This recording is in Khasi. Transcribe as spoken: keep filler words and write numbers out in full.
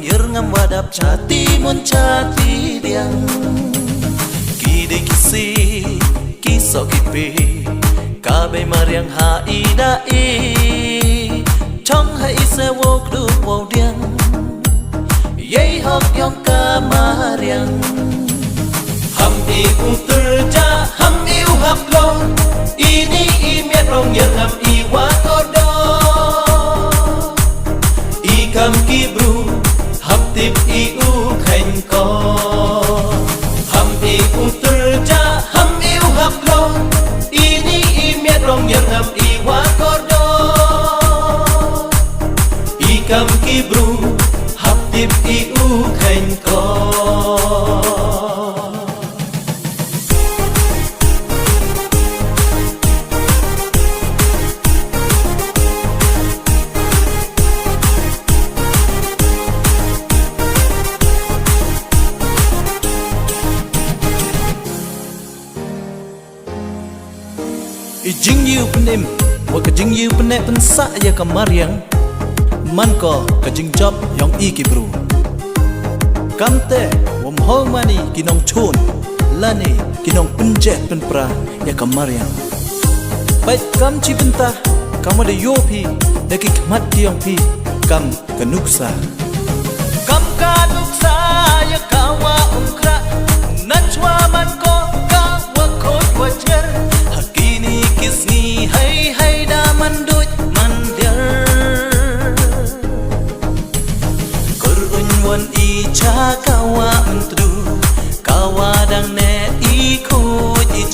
Yar ngam wadap chati mun chati diang. Ki dei ki si, ki so ki pi. Ka bei mariang ha i da i. Chong ha i se wok du wow diang. Yei hok yong ka mariang. Ham i u tyrja, ham i u hap lo. Ini i miat rong yar ngam i wa kordo. I kam ki bru, hap tip i u khein ko. Ham i u tyrja, ham i u hap lo. Ini i miat rong yar ngam i wa kordo. I kam ki bru, hap tip i u khein ko. I jingyu pynim, wa ka jingyu pynneh pynsah ya ka mariang, man ko ka jingjop yong i ki bru. Kamte, wam hau mani ki nongchun, lane ki nongpynjeh pynpra ya ka mariang. Pait kam chi bynta, kam wa da yo phi, da ki khmat ki yong phi, kam ka nuksa. Kam ka nuksa ya ka wa um kra, na chwa man ko ka wa khot wa jer. Hakini ki sngi hai hai da man duit man der. Kur un wan i cha ka wa um tru, ka wa dang ne i khun.